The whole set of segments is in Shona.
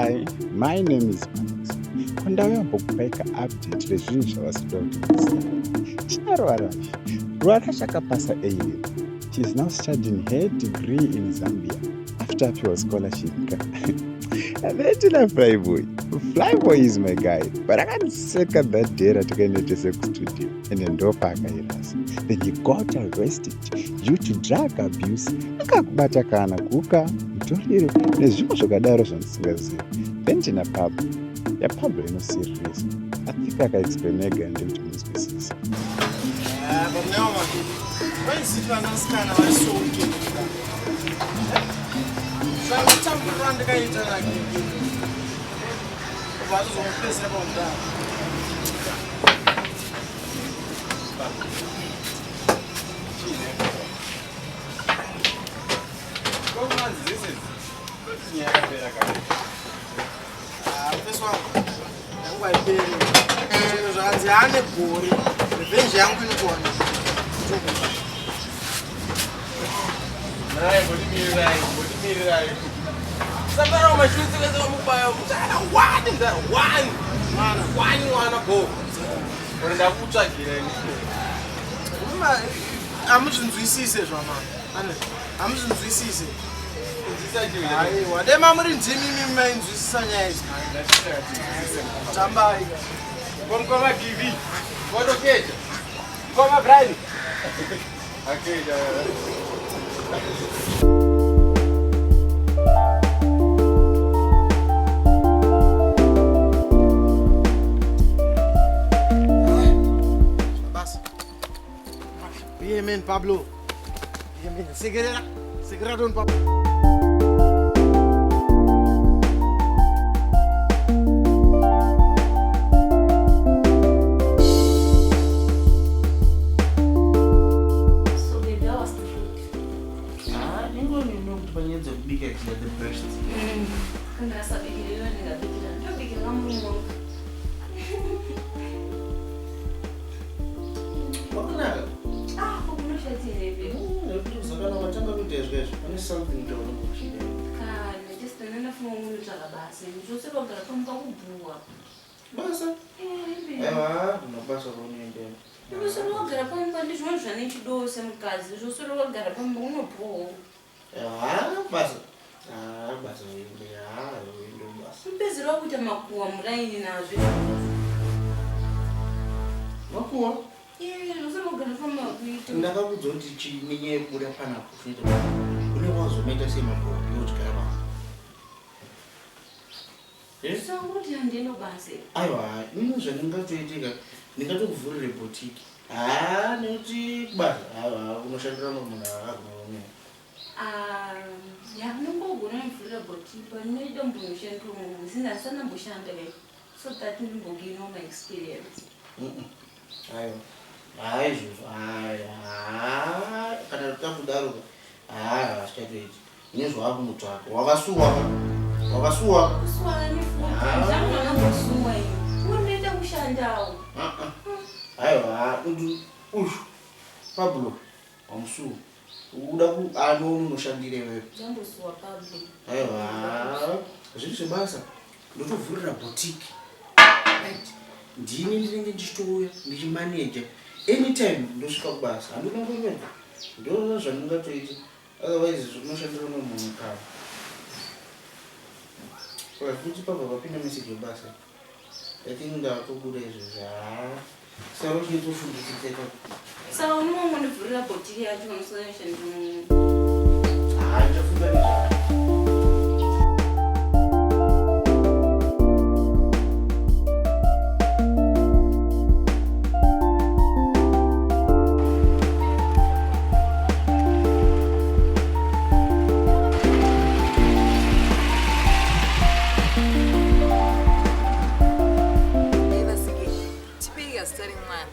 Hi, my name is Max. Ko ndauya kumbokupai ka update rezvinhu zvavasikuda kuti muzive. Tina Ruvarashe. Ruvarashe akapasa A level. She is now studying her degree in Zambia after apiwa scholarship ka. And then tina Flyboy. Flyboy is my guy. But akandiseka that day ratakaenda tese kustudio and ndopaakairasa. Then he got arrested due to drug abuse. Akakubata kana kuka, mutoriro nezvimwe zvakadaro zvandisingazivi. Then tina Pablo. YaPablo inosiririsa. I think akaexplain ega ndekuti munzwisise. But now, man, why is it vanasikana vari so wicked? Zvangatambura ndikaita nagigi. Vazozomupedzera pamudaro. Mfesi wangu, yangu haiperi. Zvinhu zvakanzi ane gore, revenge yangu inokwana. Sakara mashutsi vese vamubaya mutana one mzara one mwana one mwana go. Uri ndakutsvagira ini. Hamuzvinzwisise zvamana. Ane hamuzvinzwisise. Aiwa, dema muri ndimi mimi mainzwisisa nyaya idzi. Tambai. Mkoma TV. Wadokeja. Mkoma Brian. Akeja. Basi. Yeah, man, Pablo. Yeah, man. Segerera. Segerera don Pablo. So baby, how was the food? Ah, ingoni inokuti panyaya dzekubika it's the best. Ndingasabikirira ndingabikira. Ndobikira mumwe. Wakanaka. Ah, kunoshatire baby. Nekuti kuzakana watanga kuita izvo izvo pane something chaunenge uchida. Kana just ndinofunga kunotsvaga basa. Zvose vagara pamuka kubhuwa. Basa? Eh, baby. Aiwa, kuna basa raunoenda. Zvose wagara pamba ndizvo zvanechidowo semukadzi. Zvose wagara pamba unobhuwa. Ah, basa. Ah, basa uende. Ah, uende basa. Mupedzero wakuita makuwa muraini nazvo. Makuwa? Eh, zvose wagara pamba kuita. Ndakakudza kuti nenyaya yekubuda panapa kunoita une wazomaita sei makuwa iwe uchigara pano. Eh? Sanguti handino basa. Aiwa, ini zvandingatoitika ndingatokuvhurire boutique. Haa, nekuti kubasa aiwa unoshandira munhu akagona. Ah, ya nongogona mvurira boutique but ndinoida mbonoshandira munhu since handisana ke so that ndimbogainawo my experience. Aiwa, haa izvozvo haa kana takudaro haa hazvichatoiti. Ine zvawakunotsvaka wakasuwa wakasuwa. Kusuwa nefuti zvangu ndambosuwa ini. Unoenda kushandawo. Aiwa, kuti uyu Pablo wamusuwa uda ku anonoshandira iwewe. Ndambosuwa Pablo. Aiwa, zviri zvebasa ndotovhurira boutique. Right. Ndini ndinenge ndichitouya ndichimaneja anytime ndosvika kubasa handina kunyanya ndo zvandingatoita otherwise zvinoshandira umwe munhu kava futi pabva papinda message yebasa. I think ndatobuda izvezvi. Haa, saka uchinetsofundisisa ipapo. Saka unongondivhurira boutique yacho unoshandira munhu. Haa, ndichafunga nezvazvo. Vasike, tipei zita remwana.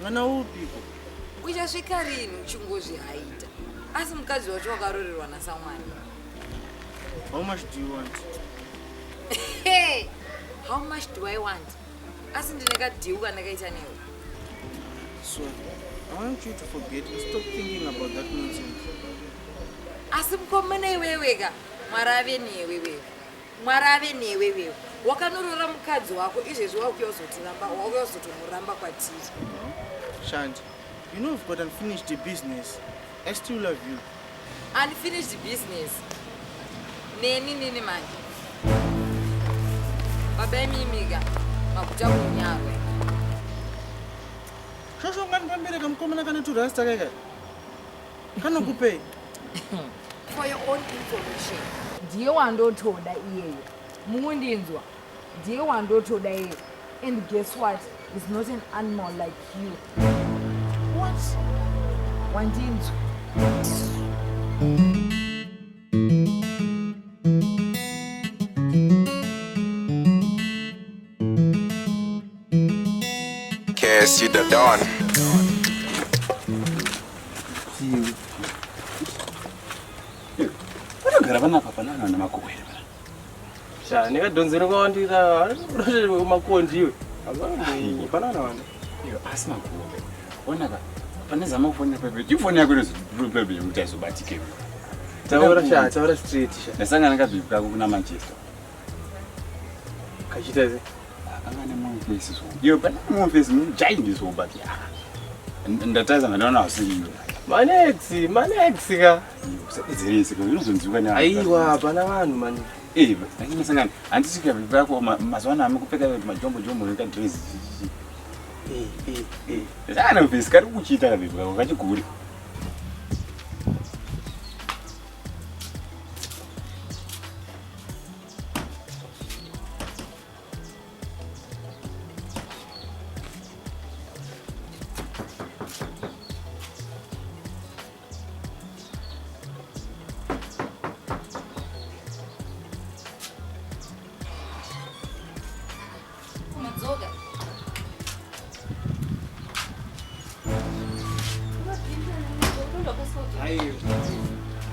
Mwana upiko? Uchasvika rini uchingozvihaita? Asi mukadzi wacho wakarorerwa nasamwari. How much do you want? Hey, how much do I want? Asi ndine kadeal kandakaita newe. Sorry, I want you to forget and stop thinking about that nonsense. Asi mukomana iweweka, Mwari ave newe wewe. Mwari ave newe wewe. Wakanorora mukadzi wako izvezvi wakuya uzotiramba, wakuya uzotomuramba kwatiri. Shanti, you know we've got unfinished business. I still love you. Unfinished business. Neni nini manje? Baba imimiga makuta kunyarwe. Shosho ungandipambire kamukomana kane turasta kaka. Kanokupei. For your own information. Ndiye wandotoda iyeyo. Mukundinzwa. Ndiye wandotoda iyeyo. And guess what? He's not an animal like you. What? Wandinzwa. KSU the Don. Vanogara vanapa panana nemakuhwa here pana? Sha, nekadhonzero kawandira makonji iwe. Hapana wanda. Iyo asi makuhwa. Onaka pane zama kufonera pepe. Chifoni yako inozopepe yekuti aizobatike. Taura sha, taura straight sha. Ndasangana kabhibi kako kuna Manchester. Kachiita se. Akanga nemumfesi so. Iyo pane mumfesi mujaindi so but ya. Ndataza ndaona usiriyo. Manex, manex ka. Usadedzerese kwa inozonzwika nevanhu. Aiwa, hapana vanhu mani. Eh, ndakasangana. Handisi kabhibi kako mazuva ano amekupfeka majombo jombo nekadress. Eh, eh, eh. Ndasangana mufesi kari kuchiita kabhibi kako kachigure. Kumadzoka. Aiwa.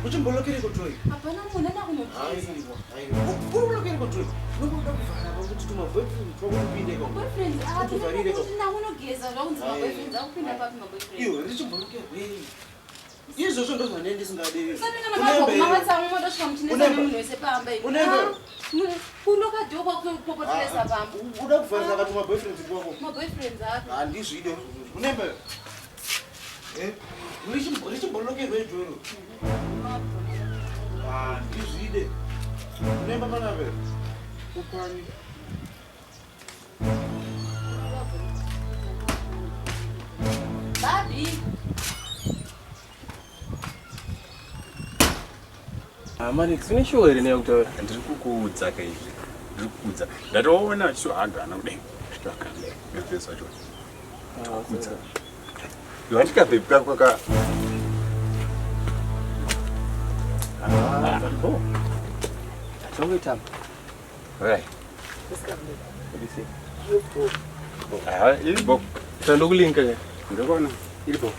Uchimbolokere kutoi. Hapana munhu ana kunogeza. Aiwa. Aiwa. Urulokere kutoi. Unokuda kuvhara pakuti tumavoyfriend twakupinde ko. Boyfriends Kuvharire ko. kuti ndakunogeza zvakunzi maboyfriends akupinda papi maboyfriends. Iwe richimbolokere. Izvozvo ndozvandenge ndisingadi. Usapinda mabako mamatsamwa modosvika muchinetsa Unembe. nemunhu wese pamba iwe. Unembe. Kunokadhokwa kupopoteresa pamba. Uda kuvharisa kati maboyfriend kwako. Maboyfriends api? Handizvide izvozvo. Unembe. Eh? Richimbolokerwe ijoro. Handizvide. Unemba panape. Ukwani. Babi. Ah, Manex, une shuwa here neyakutaura? Ndiri kukuudza ka izvi. Ndiri kukuudza. Ndatoona achitohagana kudai. Achitohagana. Ngefesi wacho. Kuudza. Iwe handikabhebi kako kaka. Ah, bo. Tongoita. Right. Ndise. Ah, iripo. Tandokulinka ke. Ndikuona iripo.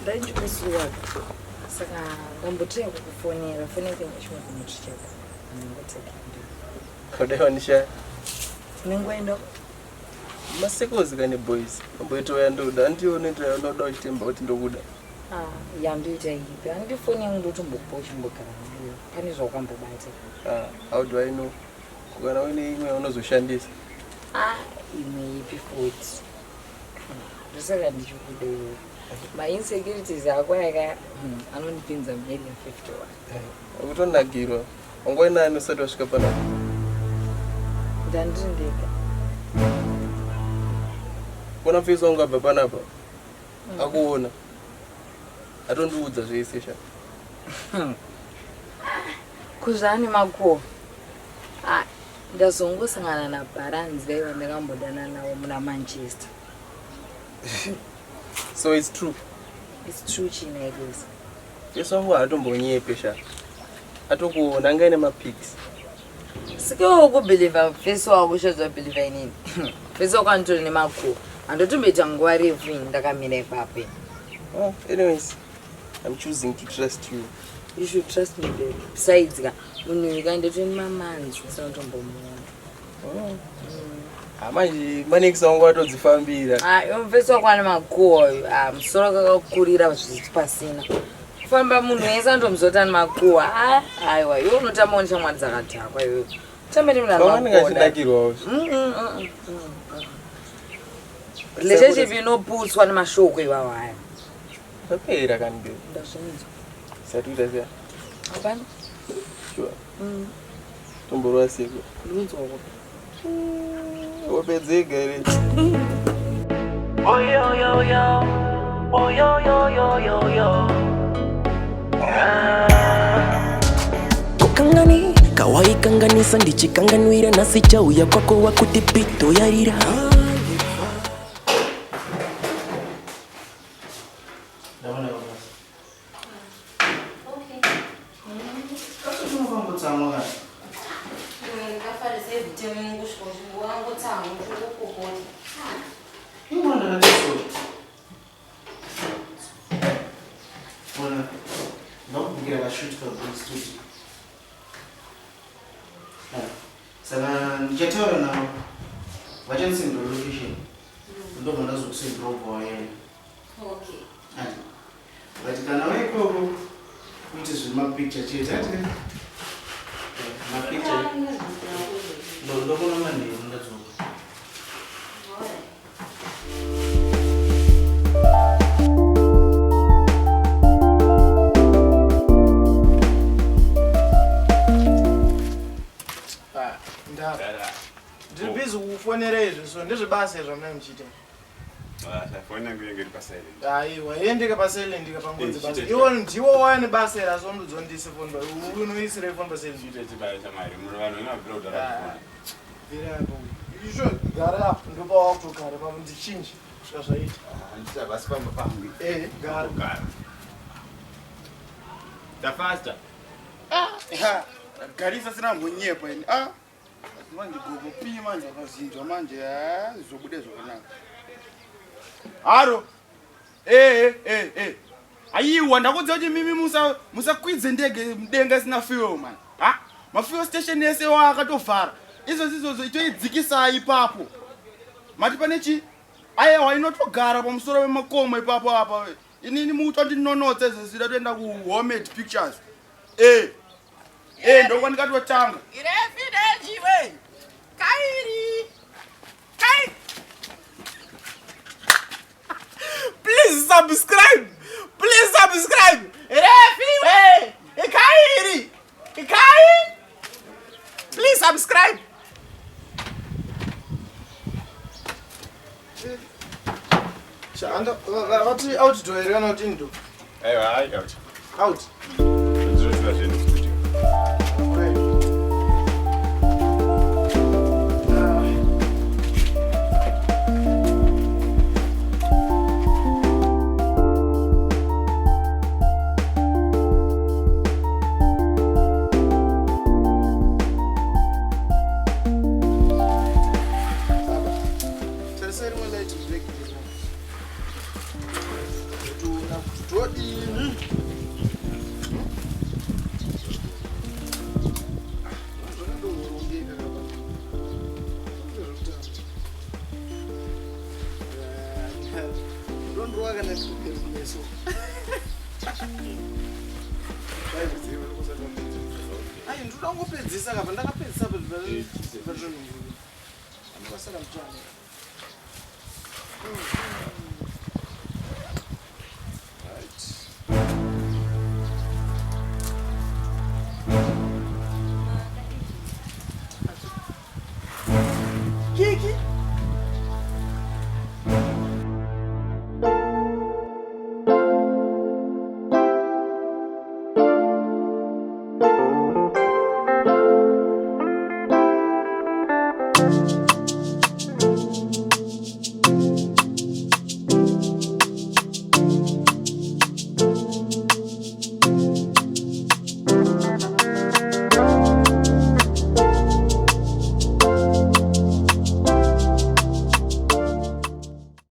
Ndaichikusuwa. Saka ndambotiya kukufonera, foni yako inachimwe kumuti chako. Ndingoteka. Kudai wanishaya. Unenge waenda Masekozi kane boys. Amboitoya ndoda. Andiyo unoita unoda uchitemba kuti ndokuda. Ah, yandoita ipi? Handi foni yangu ndotombokupa uchimbogara nayo. Pane zvaukambobata. Ah, how do I know? Kana uine imwe yaunozoshandisa. Ah, imwe ipi futi? Ndosaka ndichikuda iwe. Mainsecurities ako aka anondipinza muarea 51. Ukutonakirwa. Wanguva nani usati wasvika panapa? Ndandiri ndega. Kuona mufesi wangu abva panapa. Akuona. Atondiudza zvese sha. Kuzvani makuo. Ah, ndazongosangana nabharanzi vaiva ndakambodana navo muna Manchester. So it's true. It's true chinairezi. Mufesi wangu haatombonyepe sha. Atokuona anga aine mapics. Sike wokubhilivha fesi wako shadzwa bhilivha inini. Fesi wako anotori nemakuo. Handotomboita nguva refu ini ndakamira ipapo. ini. Oh, anyways, I'm choosing to trust you. You should trust me babe. Besides ka munhu uyu ka ndotori mamanzi ndisinotombomuona. Oh. Ah, manje manex wangu atodzifambira. Ah, iwe mufesi wako ane makuo uyu. Ah, musoro kakakurira zvisi pasina. Kufamba munhu wese anotomuzoti ane makuo. Ah, aiwa iwe unotamba neshamwari dzakadhakwa iwewe. Tambe nemunhu Pamwe anenge anokuda. achinakirwawo. Relationship inoputswa nemashoko iwawo aya. Zvapera kani babe. Ndazvinzwa. Sati kuita sei? Hapana. Sure. Tomborova seko. Ndinonzwa hope. Hope dzega here? Oh yo yo yo, oh yo yo yo yo yo. Kukangani kawaikanganisa ndichikanganwira nhasi chauya kwako wakuti pito yarira. Ndaona basa. Okay. Kasi unofambotsamwa kana. Ndakafarisa every time ngosvika uchingowangotsamwa uchingopopota. Ingona ndakatiso. Ona. Ndakubukira kashoot ka Gold Studio. Ah, Saka ndichataura navo. Vachandisendera location. Ndobva ndazokusendera ubva waenda. Okay. Ati. But kana waikoko uite zvemapicture chete ati. Mapicture. Ndokona manheru ndadzoka. Alright. Ah, ndapa. Ndiri busy kukufonera izvi so ndezvebasa izvi zvamunenge muchiita. Foni yangu yange iri pasilent. Aiwa, endeka pasilent ka pangonzi Eh, basa. chite- Iwo ndiwo waya nebasa iri asi wandidzondise foni pa. Unoisire foni pasilent. Chite chibayo chamari muri vanhu vemabvira kudhara kufona. Bvira apo. Izvo gara apo ndopawakutogara papo ndichinje kusvika zvaita. Handiti havasi pamba pangu. Eh, gara. Kugara. Tafasta. Garisa sina mbonyepa ini. Ah. Asi manje gogo pi manje akazinzwa manje ah zobude zvakanaka. Haro. Eh eh eh. Ayiwa ndakudza kuti mimi musa musakwidze ndege mudenga isina fuel man. Ha? Mafuel station yese wa akatovhara. Izvo izvozvo itoidzikisai ipapo. Mati pane chi? Aiwa inotogara pamusoro pemakomo ipapo apa. Inini mutondinonotsa izvo zida toenda ku Homemade Pictures. Eh. Eh ndokwa ndikatotanga. Irefidejiwe. Kairi. Kai. Please subscribe. Please subscribe. Refiwe. Kairi. Kai. Please subscribe. Shanda, vati outdoor here kana kuti indoor? Aiwa, hai out. Out. Ndinoziva zvinhu studio. Right. Tarisa rimwe light black rino. Toona kuti todini. Zvakadorongeka kapa. Ndozvekutamba. Ndondirowa kana kumeso. Ai, ndoda kungopedzisa kapa ndakapedzisa patronungu. Anokasara mutano.